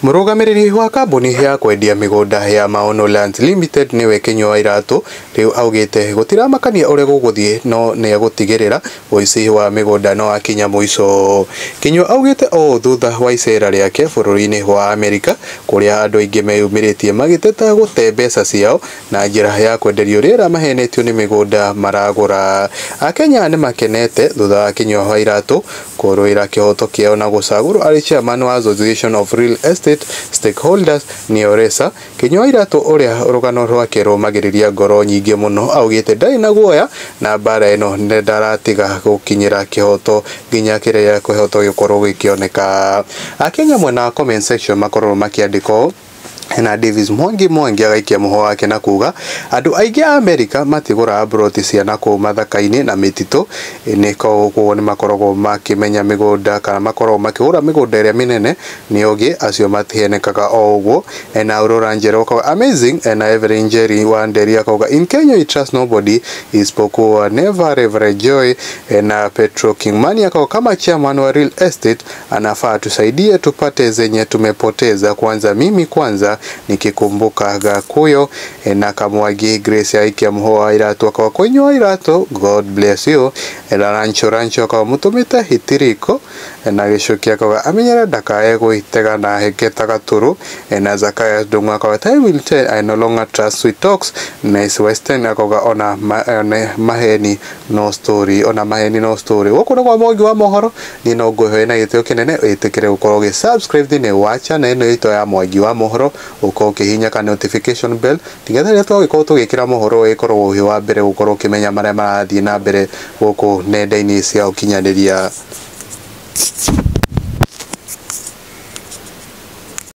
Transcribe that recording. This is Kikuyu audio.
Mũrũgamĩrĩri wa kambuni ya kwendia mĩgũnda ya Maono Lands Limited nĩwe Kinyua wa Iratũ rĩu augĩte gũtiramakania ũrĩa gũgũthiĩ no nĩegũtigĩrĩra ũici wa mĩgũnda no akinya mũico. Kinyua augĩte ũũ thutha wa icera rĩake bũrũri-inĩ wa Amerika kũrĩa andũ aingĩ meyumĩrĩtie magĩteta gũte mbeca ciao na njĩra ya kwenderio rĩera mahenetio nĩ mĩgũnda maragũra. Akenya nĩmakenete thutha wa Kinyua wa Iratũ kũrũĩra kĩhoto kĩao na gũcagũrwo arĩ chairman wa Association of Real Estate Stakeholders nĩyo RESA. Kinyua wa Iratũ ũrĩa rũgano rwake rũmagĩrĩria ngoro nyingĩ mũno augĩte ndarĩ na guoya na mbara ĩno ndaratiga gũkinyĩra kĩhoto nginya kĩrĩa kĩhoto gĩkorwo gĩkĩoneka. Akenya mwena wa comment section makorwo makĩandĩka ũũ na Davis Mwangi Mwangi agaikia mũhwa wake na kuga andũ aingĩ a Amerika matigũraga mburoti cia nakũu mathaka-inĩ na mĩtitũ nĩ koguo nĩ makoragwo makĩmenya mĩgũnda kana makoragwo makĩgũra mĩgũnda ĩrĩa mĩnene nĩ ogĩ acio matihenekaga o ũguo. Na Aurora Njeri akauga amazing. Na Evelyn Njeri wa Nderi akauga in Kenya we trust nobody isipokuwa never Reverend Joy. Na Petro Kingmani akauga kama chairman wa real estate anafaa tusaidie tupate zenye tumepoteza kwanza mimi kwanza nikikumbuka Gakuyo. Na Kamwagi Grace aikia mũhwa wa Iratũ akauga Kinyua wa Iratũ God bless you. Na Rancho Rancho akauga mũtũmĩte hitiriko. Na Gĩcuki akauga amenyere ndakae gwĩtega na heke ta gatũrũ. Na Zakaya Ndung'u akauga time will tell, I no longer trust sweet talks. Nice Western akauga ona maheni no story, ona maheni no story. Gũkũ nĩ kwa Mwangi wa mohoro, niĩ no ngwĩhoe na gĩtĩo kĩnene wĩtĩkĩre gũkorwo ũgĩ subscribe thĩinĩ wa channel ĩno itũ ya Mwangi wa mohoro, ũkorwo ũkĩhihinya ka notification bell nĩgetha rĩrĩa twagĩkorwo tũgĩkĩra mohoro ĩkorwo wĩ wa mbere gũkorwo ũkĩmenya marĩa marathiĩ na mbere gũkũ nenda-inĩ cia ũkinyanĩria.